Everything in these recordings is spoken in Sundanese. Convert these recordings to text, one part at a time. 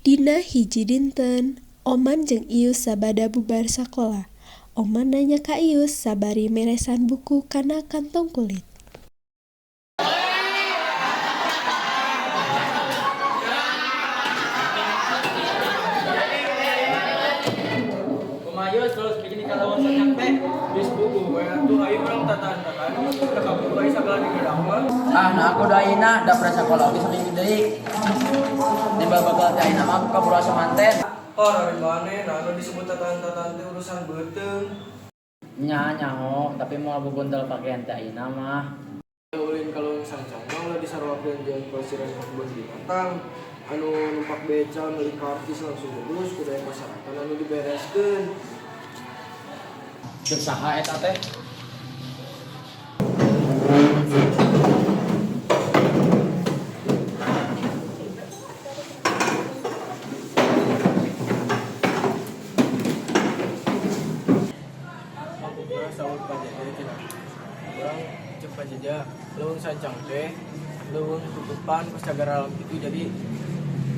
Dina hiji dinten, Oman jeung Ius sabada bubar sakola. Oman nanya ka Ius sabari meresan buku kana kantong kulit. Kumaha, Yus, terus bikin ka Leuweung Sancang teh? Geus puguh we atuh, ayo urang tatahan-tatahan. Da kaburu aya sagala di gedang mah. Ah, nah aku da ayeuna da pre sakola oge saminggu deui. Nimbal bagal teh ayeuna mah kaburu asa manten. Oh, ari maneh nah anu disebut tatahan-tatahan teh urusan beuteung. Nya nyaho, tapi moal bubuntel pakaian teh ayeuna mah. Ulin ka Leuweung Sancang mah ulah disaruakeun jeung pelesiran ka kebun binatang. Anu numpak beca meuli kartis langsung lulus, kudu aya persyaratan anu dibereskeun. Ceuk saha eta teh? Mangkukna saur Pak Jaja cenah. Urang ceuk Pak Jaja, Leuweung Sancang teh leuweung tutupan pas cagar alam itu, jadi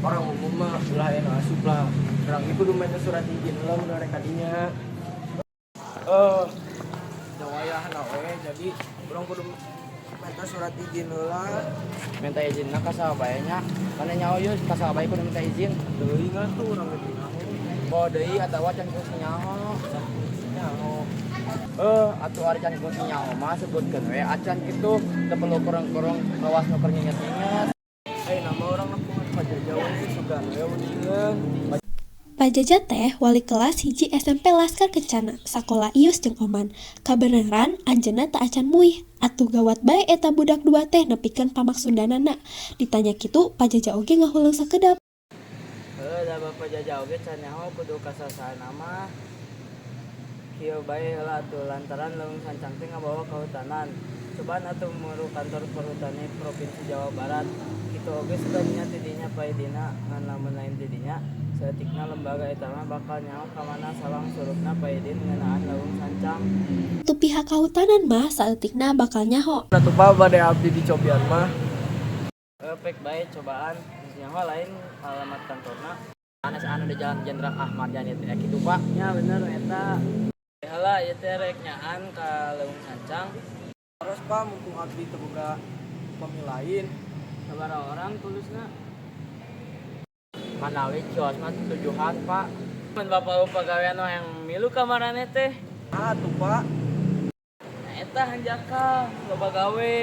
orang umum mah ulah aya nu asup lah. Urang ge kudu minta surat izin heula mun rek ka dinya. Eh, da wayahna we, jadi urang kudu minta surat izin heula. Minta izinna ka saha bae nya? Mana nyaho, Yus, ka saha bae kudu minta izin? Teuing atuh, urang ge teu nyaho. Poho deui atawa can kungsi nyaho? Nyaho. Eh, atuh ari can kungsi nyaho mah sebutkeun we acan kitu, teu perlu korong-korong kawas nu keur nginget-nginget. Ayeuna mah urang nepungan Pak Jaja we, sugan we uningeun. Pak Jaja teh wali kelas 1 SMP Laskar Kencana, sakola Ius jeung Oman. Kabeneran anjeunna teu acan muih, atuh gawat bae eta budak dua teh nepikeun pamaksudanana. Ditanya kitu, Pak Jaja oge ngahuleng sakedap. Heuh, da Bapak Jaja oge can nyaho kudu ka sasaha mah. Kieu bae heula atuh, lantaran Leuweung Sancang teh ngabawa kehutanan. Cobaan atuh muru kantor Perhutani Provinsi Jawa Barat. Kitu oge sugan nya ti dinya paidina, ngan lamun lain ti dinya, saeutikna lembaga eta mah bakal nyaho ka mana sawang surupna paidin ngeunaan Leuweung Sancang. Tu pihak kahutanan mah saeutikna bakal nyaho. Atuh, Pak, bade abdi dicobian mah. Heuh, pek bae cobaan, geus nyaho lain alamat kantorna? Anes anu di Jalan Jenderal Ahmad Yani teh kitu, Pak? Nya bener eta. Heula ieu teh rek nyaan ka Leuweung Sancang. Terus, Pak, mumpung abdi teu boga pami lain. Sabaraha orang tulusna? Manawi kios mah tujuhan, Pak. Mun bapak pagawean mah yang milu ka maraneh teh. Ah, atuh, Pak. Nah, eta hanjakal loba gawe.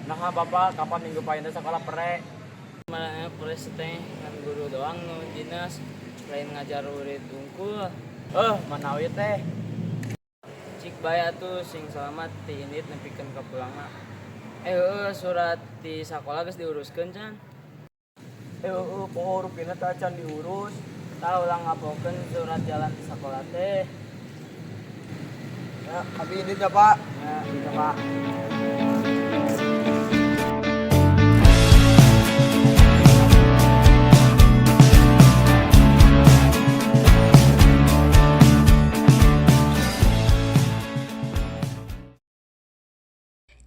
Nah, Bapak kapan minggu payun teh sekolah pre? Maraneh pres teh ngan guru doang nu dinas, lain ngajar murid unggul. Eh, manawi teh. Cik bae atuh, sing salamat ti indit nepikeun ka pulangna. Eh, heueuh, surat ti sakola geus diuruskeun can? Eh, heueuh, poho rupina teh acan diurus. Tah, ulah ngapokeun surat jalan ti sakola teh. Ya, abdi indit ya, Pak. Ya. Gitu, Pak.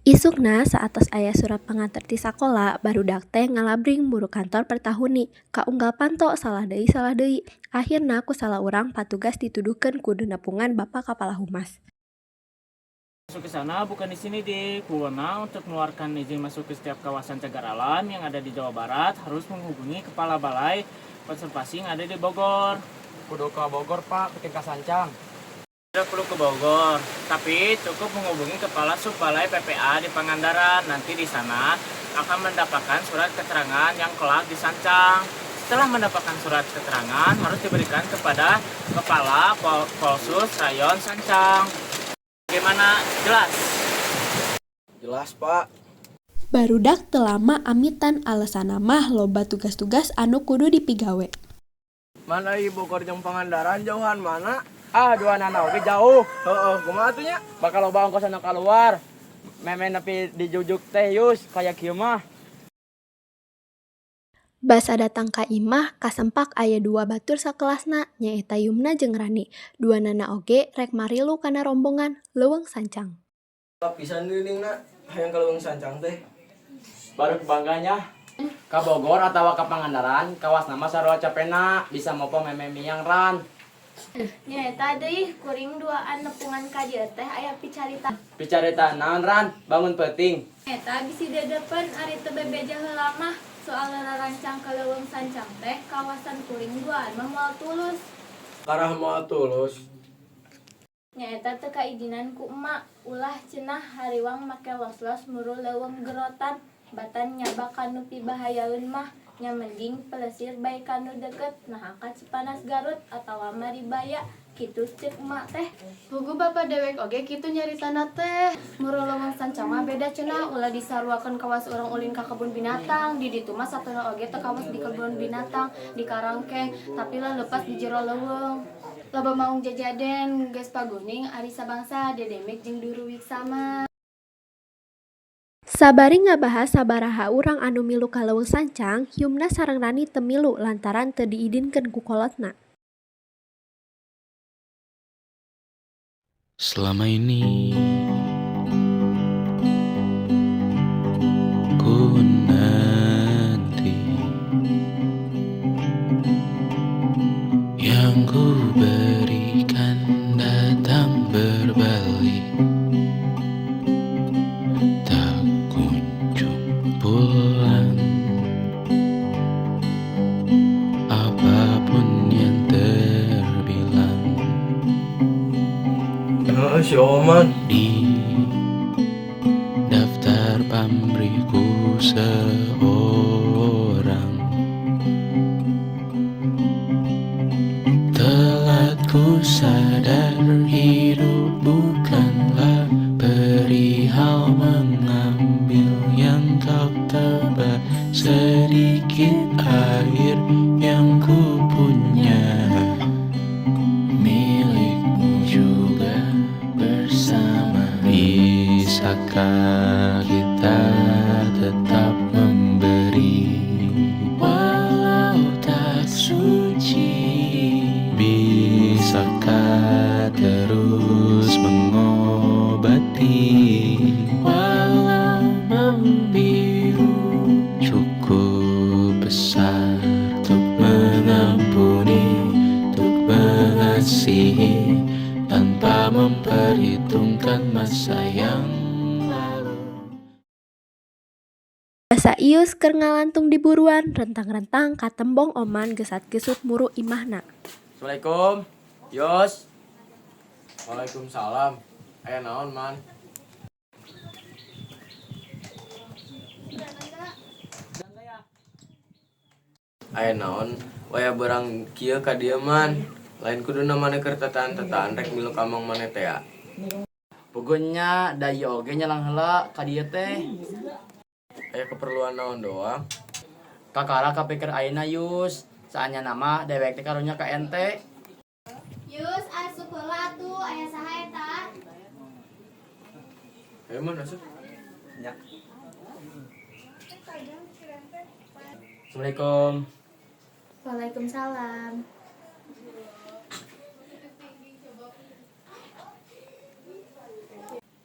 Isukna saatos aya surat panganter ti sakola, barudak teh ngalabring muru kantor Pertahuni. Kaunggal panto salah deui salah deui. Akhirna ku salah urang patugas dituduhkeun kudu nepungan Bapak Kapala Humas. Masuk ke sana bukan di sini di wewenang untuk mengeluarkan izin masuk ke setiap kawasan cagar alam yang ada di Jawa Barat harus menghubungi kepala balai konservasi yang ada di Bogor. Kudu ke Bogor, Pak, bikin ka Sancang. Tidak perlu ke Bogor, tapi cukup menghubungi kepala Subbalai PPA di Pangandaran. Nanti di sana akan mendapatkan surat keterangan yang kelak di Sancang. Setelah mendapatkan surat keterangan harus diberikan kepada kepala Polsus Rayon Sancang. Bagaimana? Jelas? Jelas, Pak. Barudak teu lama amitan, alesanna mah loba tugas-tugas anu kudu dipigawe. Mana ieu Bogor jeung Pangandaran jauhan mana? Ah, duanana oge jauh. Heeh, kumaha atuh nya? Bakal loba ongkos anu keluar. Meme nepi dijujuk teh, Yus, kaya kieu mah. Basa datang ka imah kasempak aya dua batur sakelasna nyaeta Yumna jeung Rani. Duanana oge rek marilu kana rombongan Leuweung Sancang. Pisan geuning na hayang ka Leuweung Sancang teh. Baru bangganya. Ka Bogor atawa ka Pangandaran, kawasna mah sarua capena, bisa mopo meme miang ran. Nyaeta deui kuring duaan nepungan ka dieu teh aya picarita. Picarita naon ran? Bangun peuting. Eta bisi dedepen ari teu bebeja heula mah soal rarancang ka Leuweung Sancang teh kawasan kuring duaan mah moal tulus. Karah moal tulus. Nyaeta teu kaijinan ku emak, ulah cenah hariwang make los-los muru leuweung gerotan batan nyaba kanu pibahayaeun mah nya mending pelesir bae kanu deket naha ka Cipanas Garut atawa Maribaya kitu ceuk emak teh. Puguh bapa dewek oge kitu nyaritana teh. Muru Leuweung Sancang mah beda cenah ulah disaruakeun kawas urang ulin ka kebun binatang. Di ditu mah satona oge teu kawas di kebun binatang, di karangkeng, tapi lah lepas di jero leuweung. Loba maung jajaden, geus paguning ari sabangsa dedemit jeung duru wiksama. Sabari ngabahas sabaraha urang anu milu ka Leuweung Sancang, Yumna sareng Rani teu milu lantaran teu diidinkeun ku kolotna. Selama ini ku nanti yang ku berikan datang berbalik, tak kunjung pulang. Apapun yang terbilang Heeh, si Oman. Di daftar pamrihku seorang, telat ku sadar hidup bukanlah perihal mengambil yang kau tebar, sedikit air yang ku punya milikmu juga bersama. Bisakah kita tetap memberi walau tak suci? Bisakah terus mengobati walau membiru? Cukup besar untuk mengampuni, untuk mengasihi tanpa memperhitungkan masa yang lalu. Basa Ius keur ngalantung di buruan, rentang-rentang katembong Oman gesat-gesut muru imahna. Assalamualaikum. Yos. Waalaikumsalam. Aya naon, Man? Aya naon? Waya berang kieu ka dieu, Man. Lain kuduna maneh keur tataan-tataan rek milu ka amang maneh teh ya. Puguh nya da ieu oge nyelang heula ka dieu teh. Aya keperluan naon doang? Kakara kapikir ayeuna Yus. Saanyana mah dewek teh karunya ka ente. Yus, asup heula atuh, aya saha eta? Ayo man asup. Ya. Assalamualaikum. Waalaikumsalam.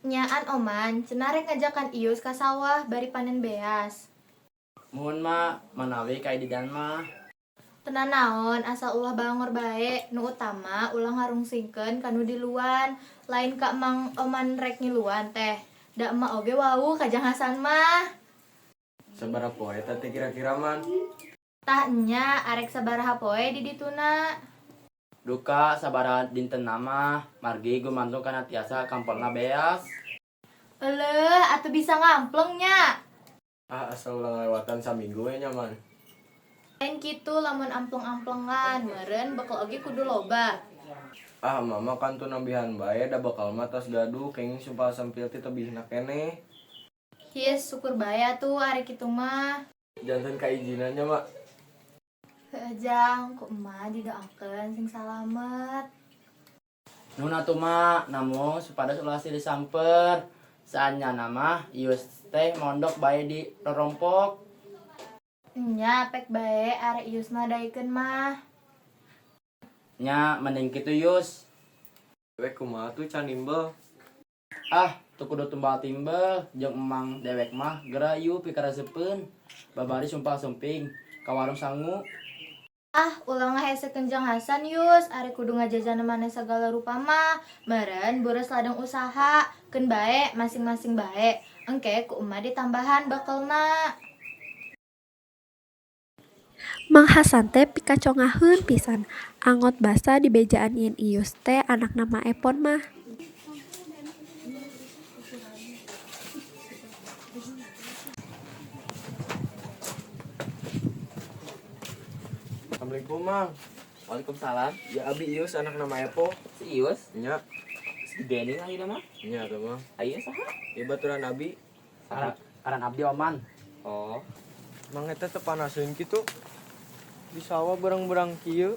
Nyaan Oman, cenah rek ngajakan Ius ka sawah bari panen beas. Muhun mah manawi kaididan mah. Teu nanaon asal ulah bangor bae, nu utama ulah ngarungsingkeun kanu diluan, lain ka Mang Oman rek ngiluan teh. Da emak oge wawuh ka Jang Hasan mah. Sabaraha poe eta teh kira-kira, Man? Tah nya arek sabaraha poe di dituna. Duka sabaraha dinten mah margi gumantung kana tiasa kampolna beas. Eleuh, atuh bisa ngampleng nya. Ah, asal ulah ngalewatan saminggu we nya, Man. Lain kitu lamun ampleng-amplengan, meureun bekel oge kudu loba. Ah, mama kan tuh nambihan bae da bekal mah tos gaduh kenging sumpal sampil teh tebihna keneh. Hies, syukur bae atuh ari kitu mah. Janten kaijinan nya, Mak. Heuh Jang, ku emak didoakeun sing salamet. Nuhun atuh mak, namun supados ulah silih samper. Saanyana mah Ius teh mondok bae di rorompok. Nya pek bae ari Ius mah daekeun mah. Nya mending kitu Yus. We kumaha tuh can nimbel. Ah, Teu kudu tumbal timbel jeung emang dewek mah geura ieu pikaresepeun. Babari sumpal-sumping ka warung sangu. Ah, ulah ngahesekeun Jang Hasan, Yus, ari kudu ngajajan maneh sagala rupa mah. Meureun boros ladang usaha, keun bae masing-masing bae. Engke ku emak ditambahan bekelna. Mang Hasan teh pikacongaheun pisan. Angot basa dibejaan yen Iyus teh anakna Ma Epon mah. Assalamualaikum, Mang. Waalaikumsalam. Ya abi Ius anakna Ma Epo. Si Ius, Nya, si Denny ayeuna mah. Nya tuh Mang. Aya saha? Ya baturan abi. Saha? Aran abdi Oman. Oh, Mang eta teu panaseun kitu. Di sawah berang-berang kieu.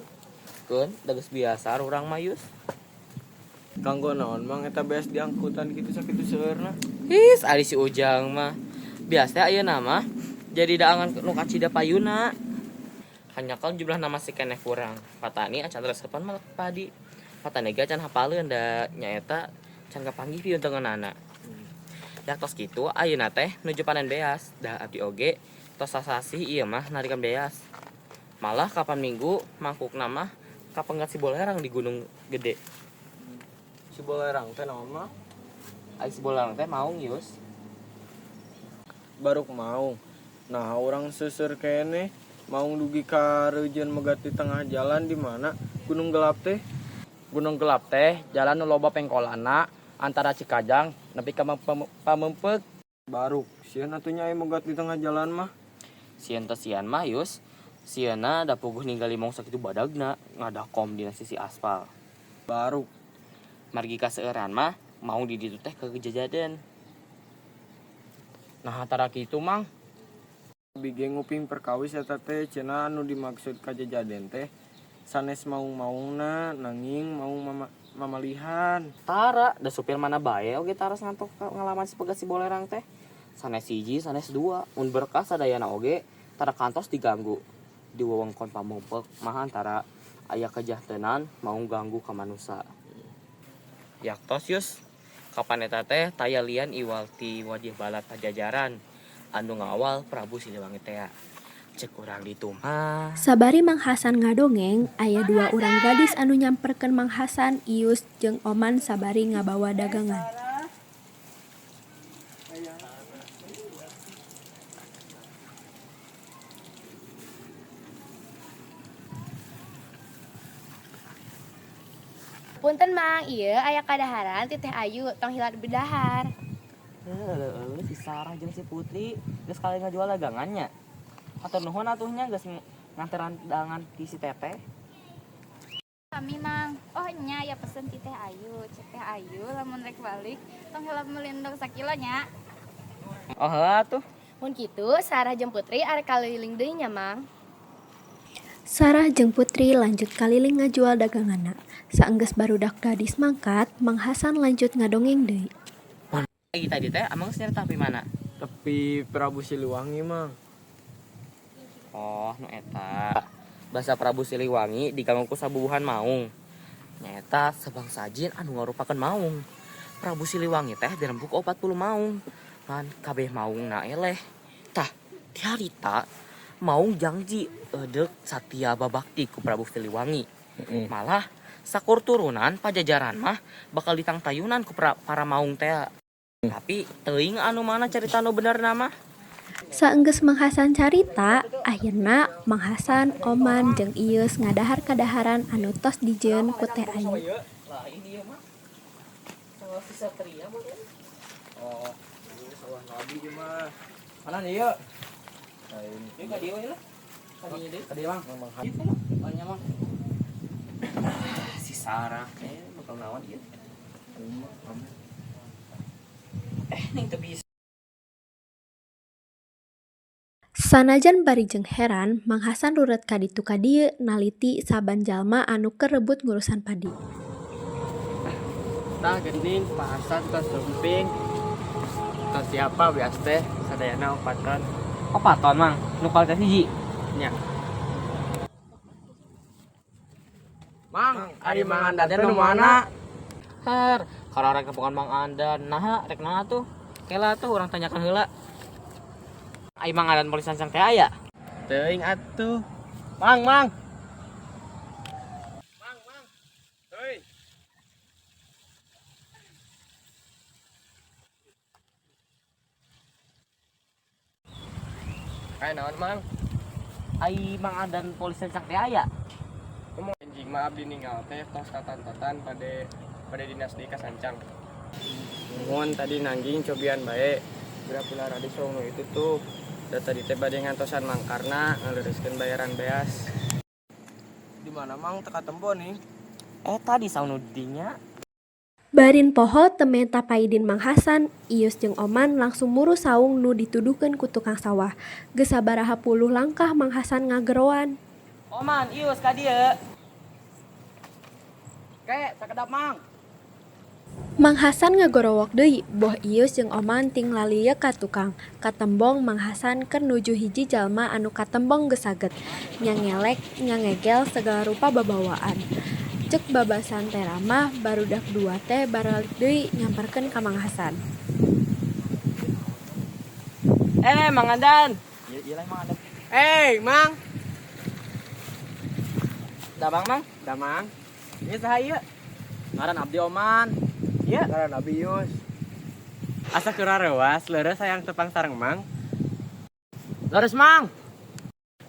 Keun, da geus biasa urang mah, Yus. Kanggo naon Mang eta beas diangkutan kitu sakitu seueurna? His, ari si Ujang mah. Biasa ayeuna mah jadi daangan nu kacida payuna. Hanya kan jumlah nama si keneh kurang. Patani acan resepan mah padi. Patani ge acan hafaleun da nyaeta can kapanggih piuntengeunana. Ya tos kitu ayeuna teh nuju panen beas. Da abdi oge tos sasasih ieu mah narikan beas. Malah kapan minggu mangkukna mah kapenggat si bolerang di Gunung Gede. Si bolerang teh naon mah? Ari si bolerang teh maung, Yus. Baruk maung. Nah, urang seuseur keneh maung dugi ka reujeun megat di tengah jalan di mana Gunung Gelap teh? Gunung Gelap teh jalan nu loba pengkolana antara Cikajang nepi ka Pameumpek. Baruk, sieun atuh nya aya megat di tengah jalan mah. Sieun teh sieun mah, Yus. Sieuna da puguh ningali maung sakitu badagna ngadakom dina sisi aspal. Baruk. Margi kaseueuran mah maung di ditu teh kejajaden. Nah, antara kitu, Mang. Abi ge nguping perkawis eta teh cenah anu dimaksud kajajaden teh sanes maung-maungna nanging maung mamalihan. Tara, da supir mana bae oge taras ngantok ngalaman si pegat si bolerang teh. Sanes hiji, sanes dua, mun berkah sadayana oge tara kantos diganggu. Di wewengkon Pameungpeuk mah antara aya kajahtenan maung ganggu ka manusa. Yaktos, Yus, kapan eta teh taya lian iwal ti wajih balat Pajajaran anu ngawal Prabu Siliwangi tea. Cek urang ditu mah. Sabari Mang Hasan ngadongeng, aya dua urang gadis anu nyamperkeun Mang Hasan, Ius jeung Oman sabari ngabawa dagangan. Punten Mang, ieu aya kadaharan ti Teh Ayu, tong hilap didahar. Heuh, si Sarah jeung si Putri geus kali ngajual dagangannya. Hatur nuhun atuh nya geus nganteran dagangan ti si Teteh. Kami, Mang. Oh nya, ya pesen ti Teh Ayu. Cek Teh Ayu lamun rek balik tong hilap meuli endog sakilo nya. Oh heuh atuh. Mun kitu Sarah jeung Putri arek kaliling deui nya, Mang. Sarah jeung Putri lanjut kaliling ngajual daganganna. Saenggeus barudak gadis mangkat, Mang Hasan lanjut ngadongeng deui. Lagi tadi teh amang geus nyarita tapi mana? Tepi Prabu Siliwangi, Mang. Oh, nu eta. Basa Prabu Siliwangi diganggu ku sabubuhan maung. Nyaeta sabangsa jin anu ngarupakeun maung. Prabu Siliwangi teh dirembuk ku 40 maung. Ngan kabeh maungna eleh. Tah, ti harita maung jangji eudek satia babakti ku Prabu Siliwangi. Malah sakur turunan Pajajaran mah bakal ditangtayunan ku para maung teh. Tapi teuing anu mana carita nu benerna mah. Saenggeus Mang Hasan carita, akhirna Mang Hasan, Oman jeung Iyus ngadahar kadaharan anu tos dijieun ku Teh Ayu. Lain ieu mah. Sawah si Satria mah. Oh, Sawah nabi ieu mah. mana nih ieu? Lain. Ieu ka dieu we lah. Ka dieu deui. Ka dieu, Mang. Mang. Ieu mah. Oh nya, Mang. Si Sarah teh bakal naon ieu? Ning teu bisa. Sanajan bari jeung heran, Mang Hasan ruret ka ditu ka dieu naliti saban jalma anu keur rebut ngurusan padi. Tah geuning Pak Hasan tos sumping. Tos siapa beas teh sadayana 4 ton. 4 ton, Mang. Nu kualitas hiji. Nya. Mang, ari mangan teh nu mana? Her, Kararek nepungan Mang Andan. Nah, rek naha tuh? Kela tuh urang tanyakan heula. Ai Mang Andan polisi sancang teh aya? Teuing atuh. Mang, Mang. Mang, Mang. Hei. Kayak naon, Mang? Ai Mang Andan polisi sancang teh aya? Ngomong anjing mah abdi ninggal teh tos tatan-tatan pada pada dinas di Kasancang. Nuhun tadi nangging cobian bae. Geura pula radi nu itu tuh. Da tadi teh bade ngantosan mangkarna ngaleureuskeun bayaran beas. Di mana, Mang, teka tempo nih? Eh tadi saunu dinya. Barin poho teu menta paidin Mang Hasan, Ius jeung Oman langsung muru saung nu dituduhkeun ku tukang sawah. Geus sabaraha puluh langkah Mang Hasan ngageroan. Oman, Ius ka dieu. Ke, sakedap, Mang. Mang Hasan ngagorowok deui, boh Ius jeung Oman ting lalieuk ka tukang. Katembong Mang Hasan keur nuju hiji jalma anu katembong geus saget. Nya ngelek, nya ngegel sagala rupa babawaan. Ceuk babasan tera mah barudak dua teh baralik deui nyamperkeun ka Mang Hasan. Eh, Mang Andan. Ieu ieu lain Mang Andan. Eh, Mang. Damang, Mang. Damang. Ieu saha ieu? Ngaran abdi Oman. Ieu ngaran abdi Yus. Asa keur reuas, leureus hayang tepang sareng Mang. Leres, Mang.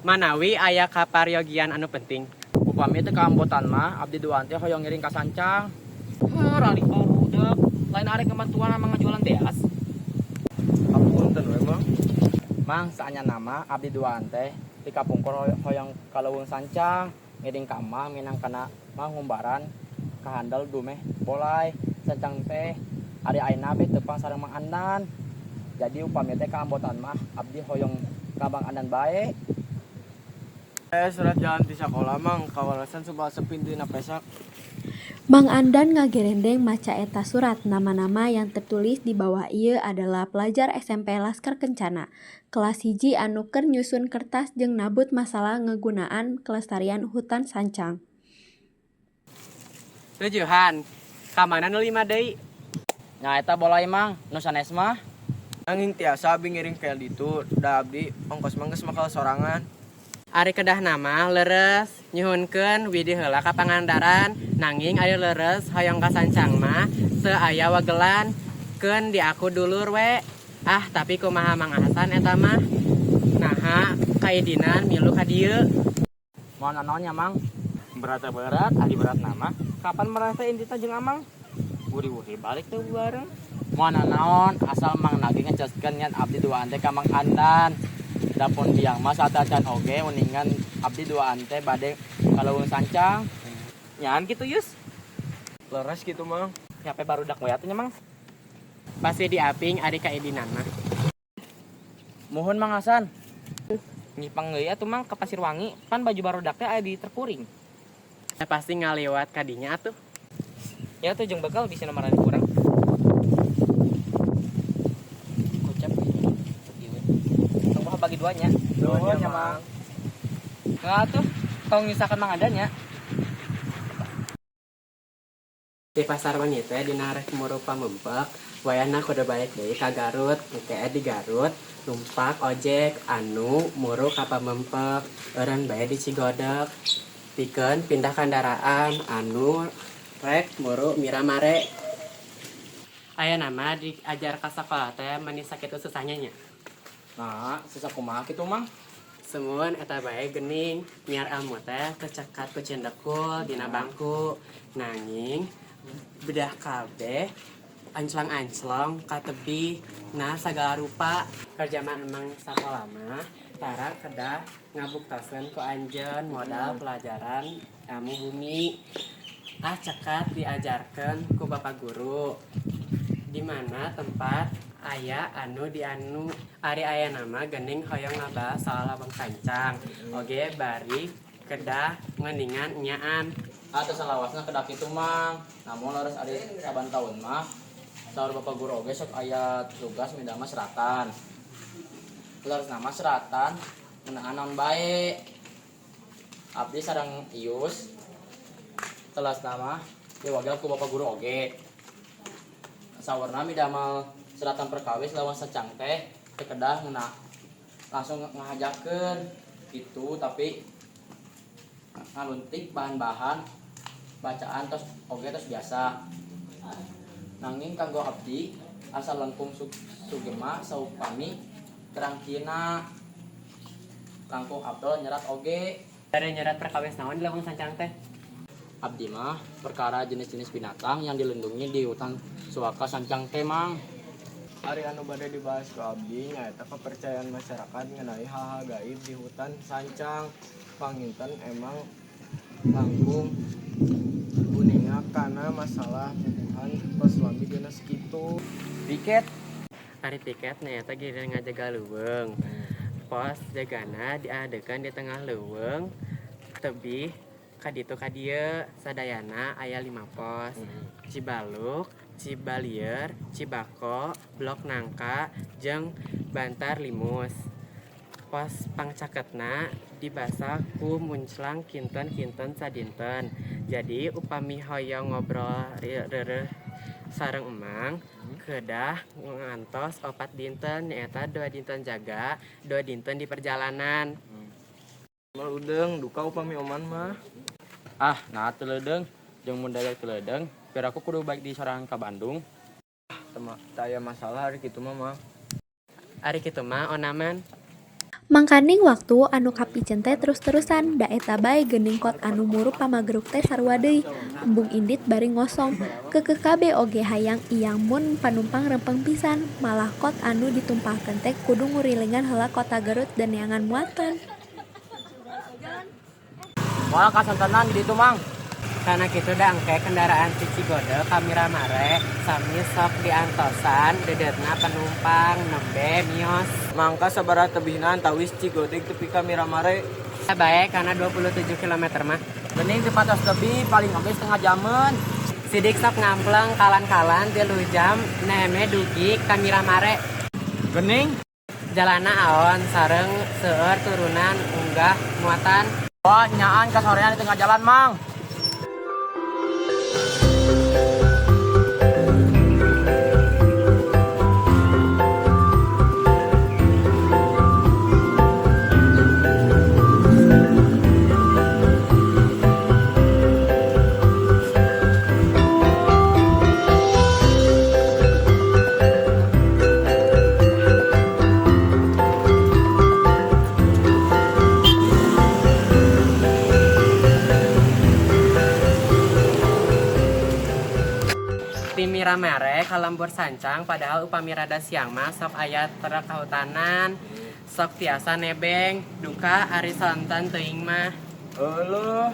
Manawi aya kaparyogian anu penting. Upami teu kaambotan mah abdi duaan teh hoyong ngiring ka sancang. Heuh, ralik barudak. Lain arek ngebantuan sama ngajualan beas. Apunten we, Mang. Mang, saanyana mah abdi duaan teh di kapungkur hoyong ka leuweung sancang, ngiring ka Mang minang kana Mang ngumbaran kahandel dumeh bolay sancang teh ari ayeuna be tepang sareng Mang Andan. Jadi upami teh kaambotan mah abdi hoyong ka Mang Andan bae. Eh, surat jalan di sekolah, Mang, kawalasan sebab sepintu pesak. Mang Andan ngagerendeng maca eta surat. Nama-nama yang tertulis di bawah ieu adalah pelajar SMP Laskar Kencana kelas 1 anu keur nyusun kertas jeung nabut masalah ngeunaan kelestarian hutan sancang. Tujuhan. Kamana nu lima deui? Nya eta bolay, Mang, nu sanes mah. Nanging tiasa abdi ngiring ka ditu, da abdi ongkos mah geus makal sorangan. Ari kedah nama leres nyuhunkeun widi heula ka Pangandaran, nanging ari leres hoyong ka sancang mah teu aya wagelan, keun diaku dulur we. Ah, tapi kumaha Mang Hasan eta mah, naha kaidinan milu ka dieu? Moal nanaon nya, Mang. Berat berat ari berat nama kapan merasa indita jeung Amang wuri-wuri balik teu bareng. Moal nanaon asal Mang nage ngeceskeun niat abdi duaan teh ka Mang Andan. Dapun biang mah satacan oge uningan abdi duaan teh bade ka leuweung sancang. Nyaan gitu, Yus. Leres gitu, Mang. Nyape barudak we atuh nya, Mang. Pasti diaping ari kaidinan mah. Muhun, Mang Hasan. Ngipang deui atuh, Mang, ke Pasirwangi, pan baju barudak teh aya di terkuring. Ya, pasti ngaliwat kadinya atuh. Ya tuh jeung bekal bisa nomoran kurang. Kocap. Tong bagi duanya. Nuhun ya, Mang. Nggak tuh, tong nyusahkan Mang Andan ya. Di pasar wanita dina rek muru pamempek, wayahna kudu balik deui ka Garut, engke di Garut numpak ojek anu muru ka Pamempek, eureun bae di Cigodeg pikeun pindah kendaraan anu rek muru Miramare. Aya nama diajar ka sakola teh meni sakitu susahnya nya. Nah, susah kumaha kitu, Mang? Semun eta bae gening nyiar ilmu teh kecekat ku cendekul dina bangku, nanging bedah kabeh anclang-anclong katebih nah sagala rupa kerjaman. Emang sakola mah tara kedah ngabuktoseun ku anjeun modal pelajaran ilmu bumi. Ah, cekat diajarkeun ku bapak guru di mana tempat aya anu di anu. Ari aya nama gening hoyong ngabahas soal leuweung sancang oge bari kedah ngeningan nyaan. Atau salawasna kedah kitu, Mang. Namun leres ari saban taun mah saur bapak guru oge sok aya tugas midamel seratan. Leres nama seratan ngeunaan naon bae. Abdi sareng Ius telas nama diwagel ku bapak guru oge. Saurna midamel seratan perkawis Leuweung Sancang teh teu kedah ngeuna langsung ngahajakeun gitu, tapi ngaluntik bahan-bahan bacaan tos oge tos biasa. Nanging kanggo abdi asa langkung sugema saupami terangkina langkung abdol nyerat oge. Dari nyerat perkawis naon di Leuweung Sancang teh? Abdi mah perkara jenis-jenis binatang yang dilindungi di hutan suaka Sancang teh, Mang. Ari anu bade dibahas ku abdi nyaeta kepercayaan masyarakat ngenai hal-hal gaib di hutan Sancang. Panginten emang langkung uninga kana masalah puguhan kos lami dina sakitu. Piket. Ari piket nyaeta giliran ngajaga leuweung. Pos jagana diadegan di tengah leuweung tebih ka ditu ka dieu, sadayana aya 5 pos. Cibaluk, Cibalieur, Cibako, Blok Nangka, jeung Bantar Limus. Pos pangcaketna dibasa ku munclang kinten-kinten sadinten. Jadi upami hoyong ngobrol reureuh sareng emang kedah ngantos 4 dinten, nyaeta 2 dinten jaga, 2 dinten di perjalanan. Mal udeung duka upami oman mah. Ah, nah teu leudeung jeung mun dewek teu leudeung, piraku kudu baik di sorangan ka Bandung. Teu aya masalah ari kitu mah, Mang. Ari kitu mah onaman. Mangkaning waktu anu kapiceun teh terus-terusan, da eta bae geuning kot anu muru pamagrug teh sarua deui, embung indit bari ngosong. Keukeuh kabeh oge hayang iyang mun panumpang rempeng pisan, malah kot anu ditumpahkeun teh kudu ngurilingan heula kota Garut da neangan muatan. Moal kasontenan di ditu, Mang. Karena kitu da engke kendaraan ti Cigodel ka Miramare sami sok diantosan dedetna penumpang nembe mios. Mangka sabaraha tebihna antawis Cigodeg tepi ka Miramare? Bae kana 27 kilometer mah. Geuning teu patos lebih paling oge setengah jaman. Sidik sok ngampleng kalan-kalan 3 jam neme dugi ka Miramare. Geuning jalana aon sareng seueur turunan unggah muatan. Wah, nyaan kasorean di tengah jalan, Mang. Ti Miramare ka lembur Sancang, padahal upami rada siang mah sok aya truk kahutanan, sok tiasa nebeng, duka ari sonten teuing mah. Euleuh.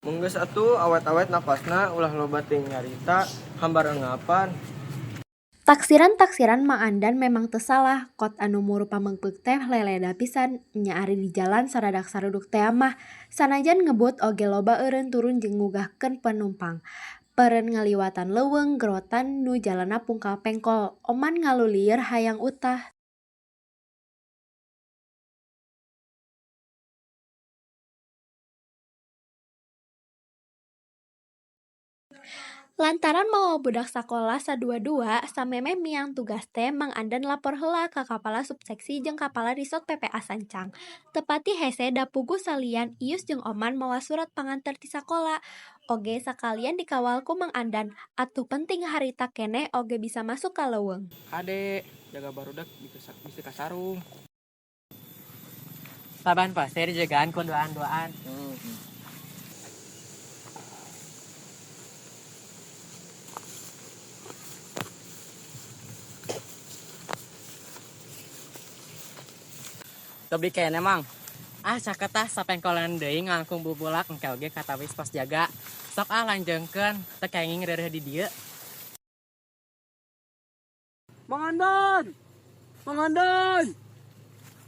Mun geus atuh awet-awet napasna ulah loba teuing nyarita hambar enggapan. Taksiran-taksiran Mang Andan memang teu salah, kot anu muru pamengpeuk teh leleda pisan, nya ari di jalan saradak saruduk tea mah, sanajan ngebut oge loba eureun turun jeung ngugahkeun penumpang. Peureun ngaliwatan leuweung gerotan nu jalanna pungkal pengkol, Oman ngalulieur hayang utah. Lantaran mawa budak sakola sadua-dua, samemeh miang tugas teh Mang Andan lapor heula ka kapala subseksi jeung kapala Resort PPA Sancang. Teu pati hese da puguh salian Ius jeung Oman mawa surat panganter ti sakola, oge sakalian dikawal ku Mang Andan. Atuh penting harita keneh oge bisa masuk ka leuweung. Kade, jaga barudak bisa kasarung. Saban pasir jagaan ku duaan-duaan. Lebih kene, Mang. Ah, caket tah sapengkolan deui ngalangkung bubulak engke oge katawis pos jaga. Sok ah lanjeungkeun teu kenging reureuh di dieu. Mang Andan! Mang Andan!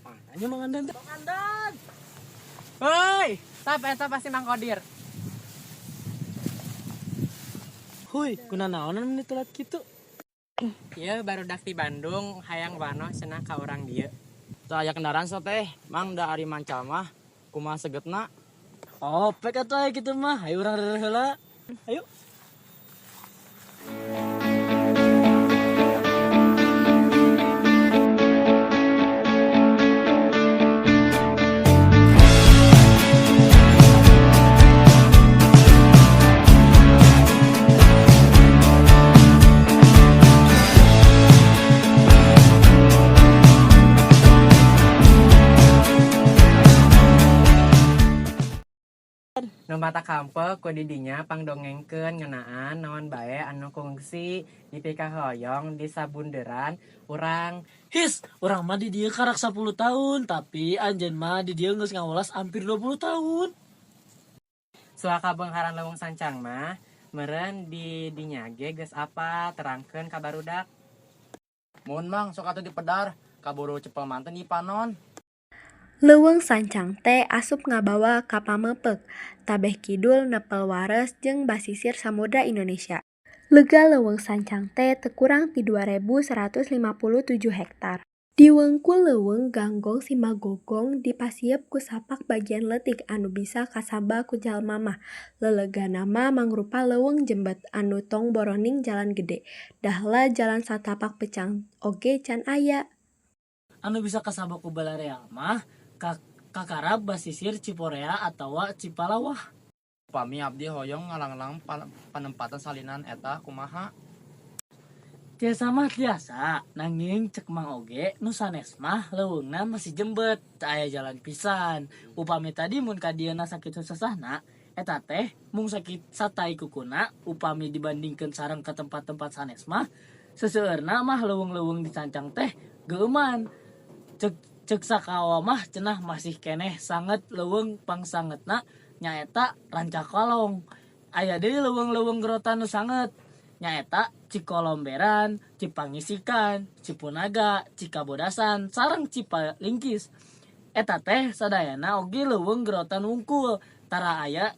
Mananya Mang Andan? Mang Andan! Hoi, tap eta pasti Mang Kodir. Huy, kunanaonan meni telat kitu? Ieu barudak ti Bandung hayang wanoh cenah ka urang dieu. Teu aya kendaraan so teh, Mang, da ari manca mah kumaha segetna. Oh, pek atuh aya kitu mah, hayu urang reureuh heula. Ayo. Nu matak hampeu ku didinya pangdongengkeun ngeunaan naon bae anu kungsi dipikahoyong di sabunderan urang. His, urang mah di dieu karak 10 tahun, tapi anjeun mah di dieu geus ngawelas hampir 20 tahun. Soal kabeungharan Leuweung Sancang mah meureun di dinya ge geus apal, terangkeun ka barudak. Mun Mang, sok atuh dipedar, kaburu cepel manten di panon. Leuweung Sancang teh asup ngabawa ka Pamepeuk, tabeh kidul nepel wares jeung basisir Samudra Indonesia. Lega Leuweung Sancang teh teu kurang ti 2157 hektar. Di wengkul Leuweung Ganggong Simagogong dipasiep ku sapak bagian leutik anu bisa kasaba ku jalma mah. Lelegana mah mangrupa leuweung jembet anu tong boroning jalan gede, dahlah jalan satapak peucang oge can aya. Anu bisa kasaba ku balarea mah kakarab basisir Ciporea atawa Cipalawah. Upami abdi hoyong ngalanglang panempatan salinan eta kumaha? Tiasa mah tiasa, nanging cek Mang oge nu sanes mah leuweungna masih jembet, teu aya jalan pisan. Upami tadi mun ka dieuna sakitu sesahna, eta teh mung sakit satai kukuna upami dibandingkeun sareng ka tempat-tempat sanes mah, seseueurna mah leuweung-leuweung di Sancang teh geueuman. Cek cek sakawa mah cenah masih keneh sanget leuweung pangsangetna nyaeta Rancakalong. Aya deui leuweung-leuweung gerotan nu sanget nyaeta Cikolomberan, Cipangisikan, Cipunaga, Cikabodasan, sareng Cipalingkis. Eta teh sadayana oge leuweung gerotan wungkul, tara aya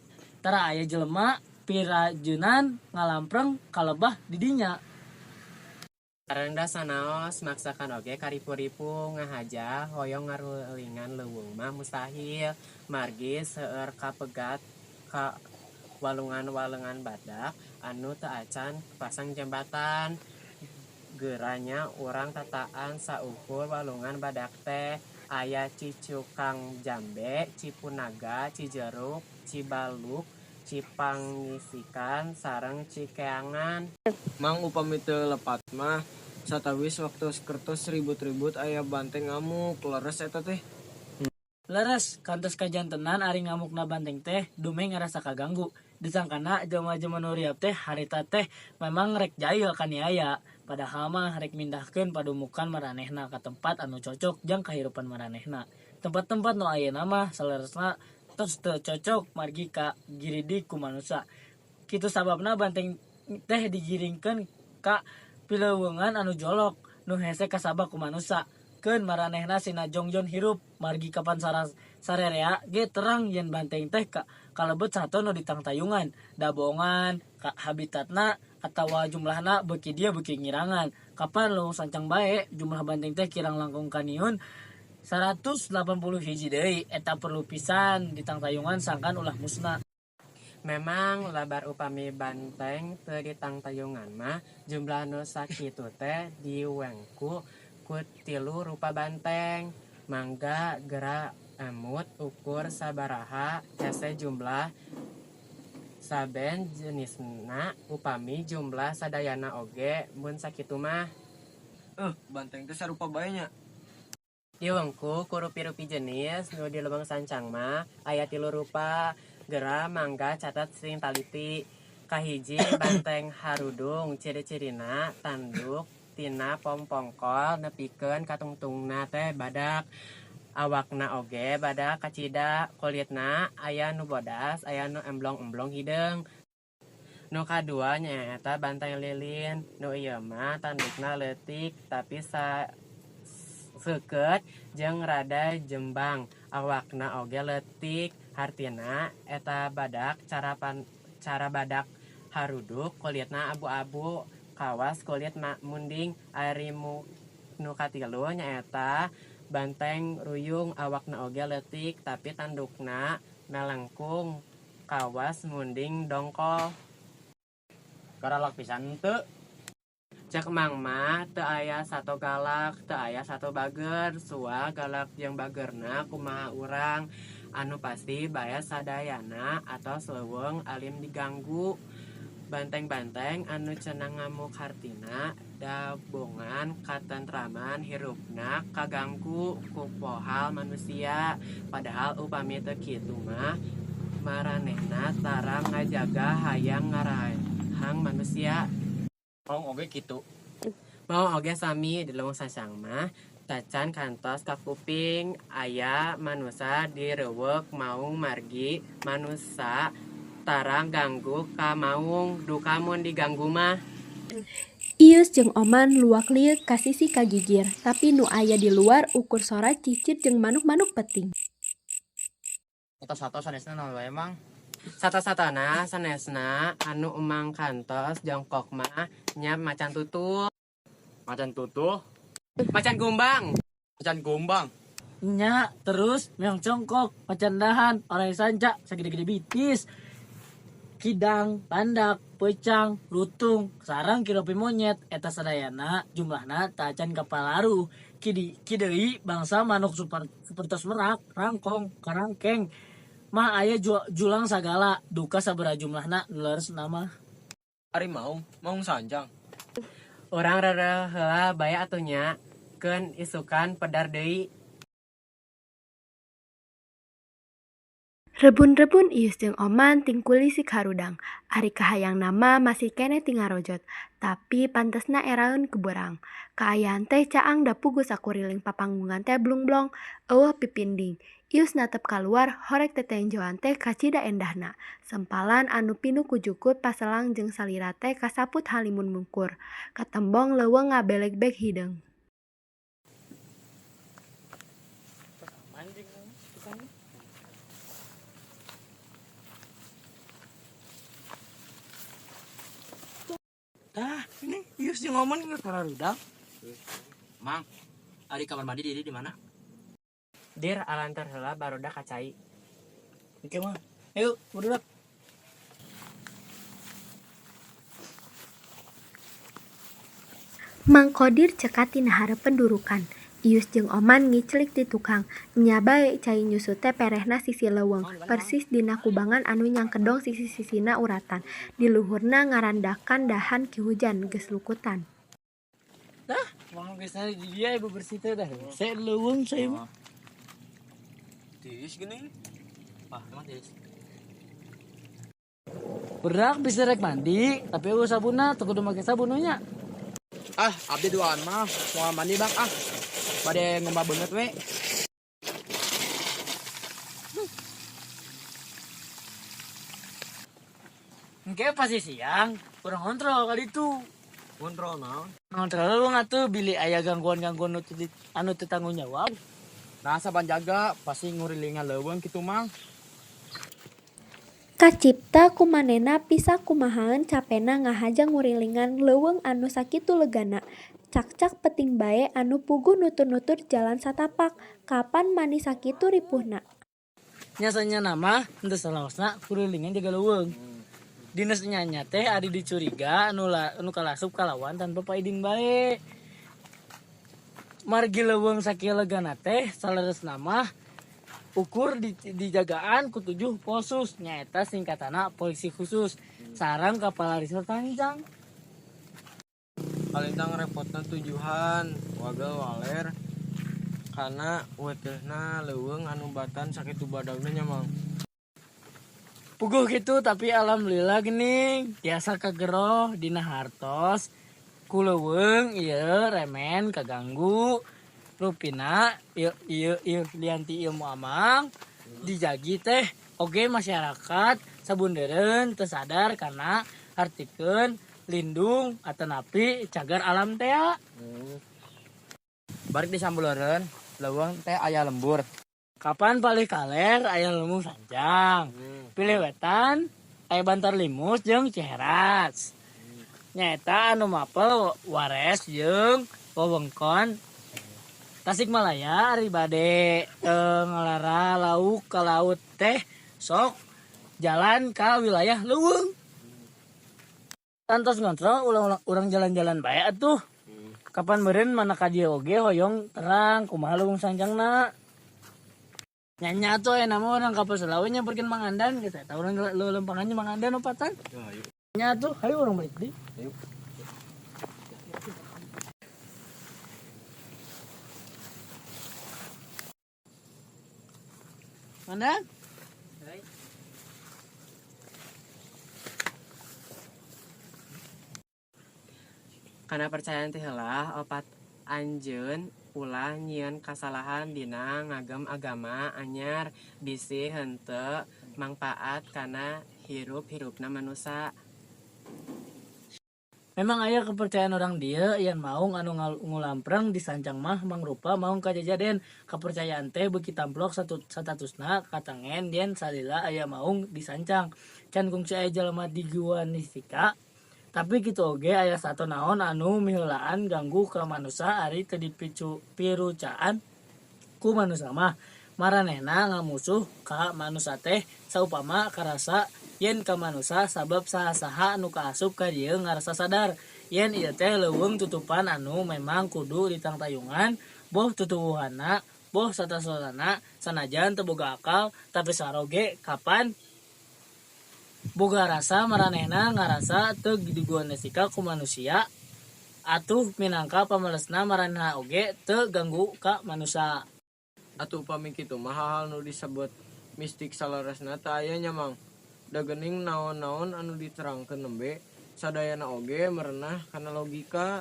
jelema pirajunan ngalampreng kalebah di dinya. Sareng da sanaos maksakan oge karipu-ripu ngahaja hoyong ngarulingan leuweung mah mustahil, margi seueur kapegat ka walungan-walungan badak anu teu acan pasang jembatan. Geura nya urang tataan saukur walungan badak teh aya Cicukang Jambe, Cipunaga, Cijeruk, Cibaluk, Cipangisikan sareng Cikeangan. Mang, upami teu lepat mah satawis waktu kertos ribut-ribut aya banteng ngamuk, leres eta teh? Leres, kantos kajantenan ari ngamukna banteng teh dumeh ngarasa kaganggu. Disangkana jelema-jelema nu riap teh harita teh memang rek jail kaniaya. Padahal mah rek mindahkeun padumukan maranehna ka tempat anu cocok jang kahirupan maranehna. Tempat-tempat nu ayeuna mah saleresna tos teu cocok margi kagiridig ku manusa. Kitu sababna banteng teh digiringkeun ka pileuweungan anu jolok nu hese kasaba ku manusa. Keun maranehna sina jongjon hirup, margi kapan sarerea ge terang yen banteng teh kalebet sato nu ditangtayungan, da boongan ka habitatna atawa jumlahna beuki dieu beuki ngirangan. Kapan Leuweung Sancang bae jumlah banteng teh kirang langkung kaniun 181 deui, eta perlu pisan ditangtayungan sangkan ulah musna. Memang lebar upami banteng teu ditangtayungan mah jumlah nu sakitu teh diwengku ku tilu rupa banteng. Mangga gera emut ukur sabaraha hese jumlah saben jenisna, upami jumlah sadayana oge mun sakitu mah. Eh, banteng teh sarupa bae nya. Diwengku ku rupi-rupi jenis nu di Leuweung Sancang mah aya tilu rupa. Gera mangga catat sing taliti. Kahiji, banteng harudung, ciri-cirina tanduk tina pongpongkol nepikeun ka tungtungna teh badak, awakna oge badak kacida, kulitna aya nu bodas aya nu emblong-emblong hideung. Nu kadua nyaeta banteng lilin, nu ieu mah tandukna leutik tapi seukeut jeung rada jembang, awakna oge leutik hartina eta badak cara badak haruduk, kulitna abu-abu kawas kulit munding. Ari nu katilu nyaeta banteng ruyung, awakna oge leutik tapi tandukna melengkung kawas munding dongkol. Garalak pisan henteu? Cek Mang mah teu aya sato galak, teu aya sato bager, sua galak jeung bagerna kumaha urang. Anu pasti bae sadayana atos leuweung alim diganggu. Banteng-banteng anu cenah ngamuk hartina dabongan katentraman hirupna kaganggu ku pohal manusia, padahal upami teu kitu mah Maranehna tarang ngajaga hayang ngaraehang manusia. Maung oge kitu? Maung oge sami. Di Leuweung Sancang mah tacan kantos kakuping aya manusa direuweuk maung, margi manusa tarang ganggu ka maung, duka mun diganggu mah. Iyus jeung Oman luak-lieuk ka sisi kagigir, tapi nu aya di luar ukur sora cicir jeung manuk-manuk peuting. Eta sato sanesna naon wae, Mang? Sato-satona sanesna anu Emang kantos jongkok mah nya macan tutul. Macan tutul? Macan kumbang. Macan kumbang. Nya, terus meong congkok, macan dahan, oray sanca sagede-gede bitis, kidang, landak, peucang, lutung, sareng kiropi monyet. Eta sadayana jumlahna tacan kapalaruh. Kidi kideui bangsa manuk super sapertos merak, rangkong, karangkeng mah aya julang sagala. Duka sabaraha jumlahna nu leresna mah. Ari maung, maung sancang? Urang reureuh heula bae atuh nya, keun isukan pedar deui. Rebun-rebun Iyus jeung Oman tingkulisik harudang. Ari kahayangna mah masih keneh ti ngarojot, tapi pantesna eraeun ku beurang. Kaayaan teh caang da puguh sakuriling papanggungan teh blungblong, euweuh pipinding. Iyus natep kaluar, horeg tetenjoan teh kacida endahna. Sempalan anu pinuh ku jukut paselang jeung salira teh kasaput halimun mungkur. Katembong leuweung ngabelegbeg hideung. Aman jeung tukangna. Tah, ini Iyus jeung Oman geus harudang. Mang, ari kamar mandi di mana? Dir, alantar heula barudak ka cai. Oke mah. Ayo, barudak. Mang Kodir cekat tina hareupeun durukan. Iyus jeung Oman ngiclik ti tukang. Nya bae cai nyusut teh perehna sisi leuweung, persis dina kubangan anu nyangkedong sisi-sisina uratan. Di luhurna ngarandakan dahan ki hujan, geus lukutan. Tah, mang geus di dieu ibu bersih teh dah. Saya leuweung saya mah. Tiis geuning. Wah, emang tiis. Berak bisa rek mandi, tapi euweuh sabunna, teu kudu make sabun we nya. Ah, abdi duaan mah moal mandi, Bang, ah. Bade ngumbah beungeut we. Engke pasti siang, urang ngontrol kali itu. Ngontrol naon? Ngontrol lu ngatuh bilih aya gangguan-gangguan anu teu tanggung jawab. Nah, saban jaga pasti ngurilingan leuweung kitu, Mang. Kacipta ku manehna pisak kumahaeun capena ngahaja ngurilingan leuweung anu sakitu legana. Cakcak peuting bae anu puguh nutur-nutur jalan satapak, kapan mani sakitu ripuhna. Nya sanyana mah henteu salaosna kurilingan jaga leuweung. Dinas nya teh ari dicuriga anu kalasup kalawan tanpa paidin bae. Margi leuweung sakieu legana teh saleresna mah ukur dijagaan ku 7 Polsus, nyaeta singkatana polisi khusus sareng kapala resort Sancang. Kalintang repotna tujuhan wagel waler kana wetehna leuweung anu batan sakitu badagna nya, Mang. Puguh gitu tapi alhamdulillah geuning tiasa kageroh dina hartos ku leuweung ieu remen kaganggu rupina ieu ieu ieu lianti ilmu amang dijagi teh oge masyarakat sabundeureun teu sadar kana hartikeun lindung atanapi cagar alam teh. Balik di Sambuleureun, leuweung teh aya lembur. Kapan palih kaler aya lembur sancang. Pilih wetan aya Bantar Limus jeung Ciheras. Nyaeta anu mapel Wares jeung wewengkon Tasikmalaya. Ari bade ngalara lauk ka laut teh sok jalan ka wilayah leuweung. Antos ngontrol ulang urang jalan-jalan bae atuh. Kapan meureun mana ka dieu oge hoyong terang kumaha leuweung sancangna. Nya atuh aya nama urang ka Pasulawe nyamperkeun Mang Andan geus eta urang lelempangan Mang Andan opatan. Nya atuh hayu urang balik deui. Ayo. Mandan? Kana percayaan ti heula opat anjeun ulah nyieun kasalahan dina ngagem agama anyar bisi henteu mangpaat kana hirup-hirupna manusa. Memang aya kepercayaan orang dieu yen maung anu ngulampreng di sancang mah mangrupa maung kajajaden. Kepercayaan teh beuki tamplok satatusna katangen yen salila aya maung di sancang. Can kungsi aya jalma diguanistika, tapi kitu oge aya sato naon anu miheulaan ganggu ka manusa ari teu dipirucaan ku manusa mah. Maranehna ngamusuh ka manusa teh saupama karasa yen ka manusa sabab saha-saha anu kaasup ka dieu ngarasa sadar yen ieu teh leuweung tutupan anu memang kudu ditangtayungan boh tutuwuhanna boh satasana sanajan teu boga akal tapi saroge kapan boga rasa maranehna ngarasa teu diguanesika ku manusia atuh minangka pamalesna maranehna oge teu ganggu ka manusa. Atuh upami kitu mah hal-hal nu disebut mistik saleresna teu aya nya Mang. Da geuning naon-naon anu diterangkeun nembe sadayana oge merenah kana logika.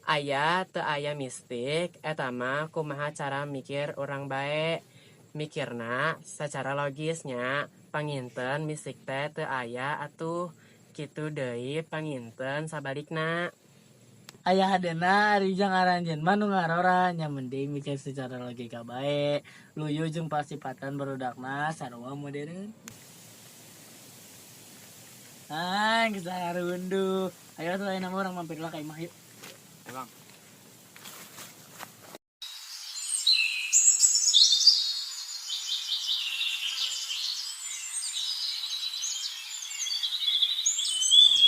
Aya teu aya mistik eta mah kumaha cara mikir urang bae. Mikirna sacara logis nya panginten mistik teh teu aya atuh kitu deui panginten sabalikna. Aya hadena ari jang aranjeun mah nu ngarora nya mending mikir secara logika bae luyu jeung pasipatan barudakna sarua modern. Ah, geus harunduh. Ayo atuh ayeuna mah urang mampir lah ka imah yuk. Emang.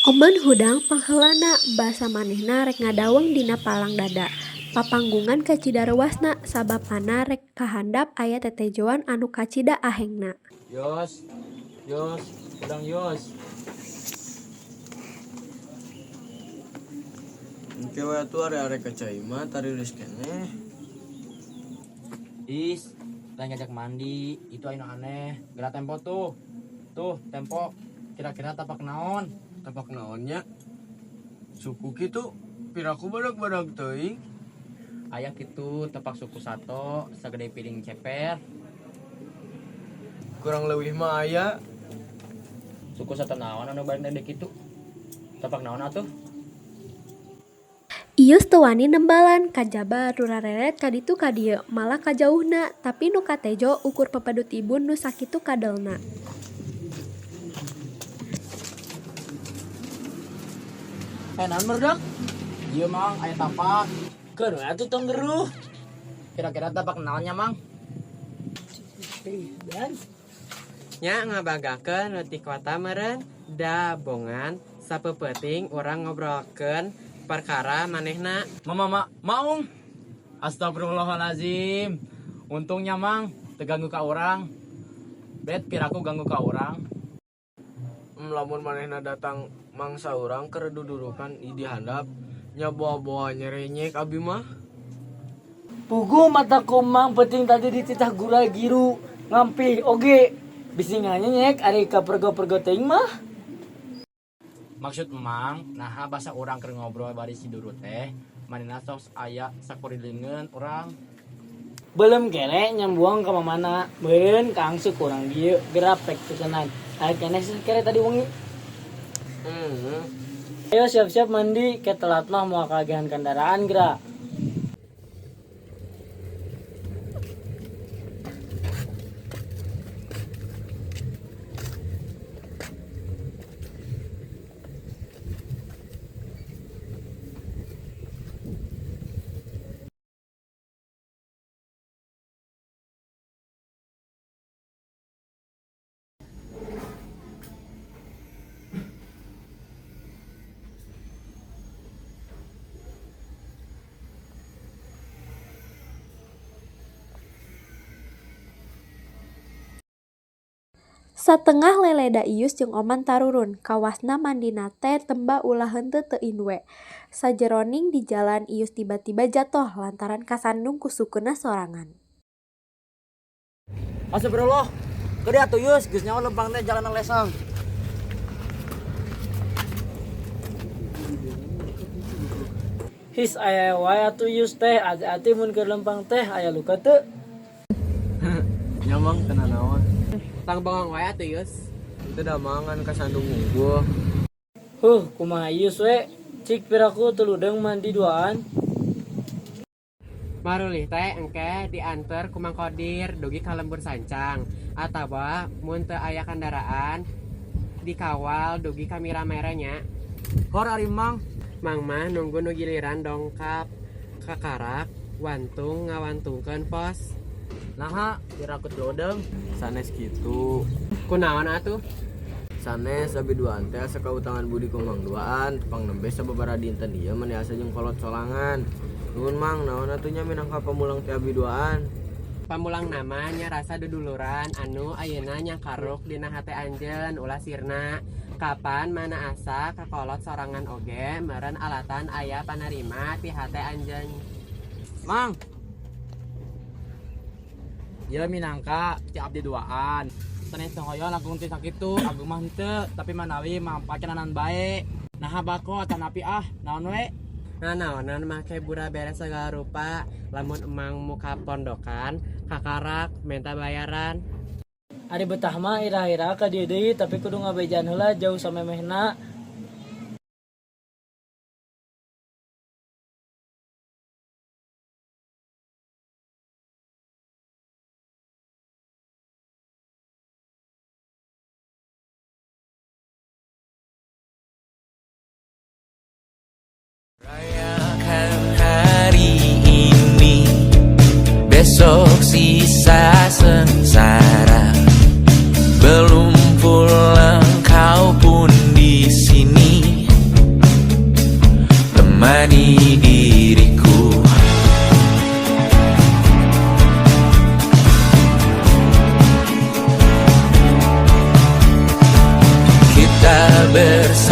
Oman hudang pangheulana basa manehna rek ngadaweng dina palang dada. Papanggungan kacida reuasna sabab mana rek kahandap aya tetejoan anu kacida ahengna. Yos, Yos, hudang Yos. Engke we atuh are-are ka cai mah tariris keneh. Is, lain ngajak mandi, itu anu aneh. Geura tempo tuh. Tuh, tempo. Kira-kira tapak naon? Tapak naonnya? Suku kitu piraku badag-badag teuing. Aya kitu tapak suku sato sagede piring ceper. Kurang leuwih mah aya. Suku sato naon anu bari gede kitu? Tapak naon atuh? Ius teu wani nembalan kajaba rurareret ka ditu ka dieu malah kajauhna tapi nu katejo ukur pepedut ibun nu sakitu kadelna. Naon barudak? Ieu Mang aya tapak. Keun we atuh tong geruh. Kira-kira tapak naonnya Mang? Dan Nya ngabanggakeun nu ti kota meureun da bongan sapeupeting urang ngobrolkeun perkara manehna. Mama ma maung. Astagfirullahalazim. Untungnya Mang teu ganggu ka urang. Bet piraku ganggu ka urang. Lamun manehna datang mangsa urang keur dudurukan di handap nya boa-boa nyerenyek abi mah. Pugu mata kumang penting tadi dititah gura giru ngampih oge bisi nganyenyek ari ka pergo-pergo teuing mah. Maksud Mang, naha basa urang keur ngobrol bari si Duru teh, manehna sok aya sakurilingeun urang. Belum kere nyambuang ka mamana, meureun kaangsu kurang dieu gerapek tekenan. Aya keneh sih kere tadi wengi. Ayo siap-siap mandi, ke telat mah moal kagihan kendaraan geura. Satengah leleda Ius jeung Oman tarurun, kawasna mandina teh temba ulah henteu teuing we. Sajeroning di jalan Ius tiba-tiba jatoh lantaran kasandung ku sukeuna sorangan. Astagfirullah. Gede atuh Yus, geus nyaho lempang teh jalanan lesang. His aya wae atuh Yus teh, ati-ati mun keur lempang teh aya luka teu? Nya Mang, teu nanaon. Tong bengong wae atuh Yus. Itu da mangan kasandung unggul. Huh, kumaha Yus we? Cik piraku teu ludeung mandi duaan. Marulih teh engke dianter ku Mang Kodir dugi ka lembur sancang atawa mun teu aya kandaraan dikawal dugi ka Miramere nya. Hor ari Mang. Mang mah nunggu nu giliran dongkap kakarak wantung ngawantungkeun pos. Naha piraku teu ludeung? Sanes kitu. Kunaon atuh? Sanes abi duaan teh asa kautangan budi ku Mang Duaan, pang nembe sababaraha dinten ieu meni asa jeung kolot solangan. Nuhun Mang, naon atuh nya minangka pamulang ti abi duaan? Pamulang namanya rasa duduluran anu ayeuna nyangkaruk dina hate anjeun ulah sirna. Kapan mana asa kakolot sorangan oge meureun alatan aya panarima ti hate anjeun. Mang. Ieu minangka ti abdi duaan. Sanes teu hoyong langkung ti sakitu, agung mah henteu, tapi manawi mangpakenanan bae. Naha bako atanapi ah, naon we? Nah, naonan make bura beres segala rupa, lamun emang muka pondokan, kakarak, minta bayaran. Ari betah mah ira-ira ka dieu deui tapi kudu ngabejaan heula jauh samemehna. Rayakan hari ini, besok sisa sengsara. Belum pulang kau pun di sini, temani diriku. Kita bersama.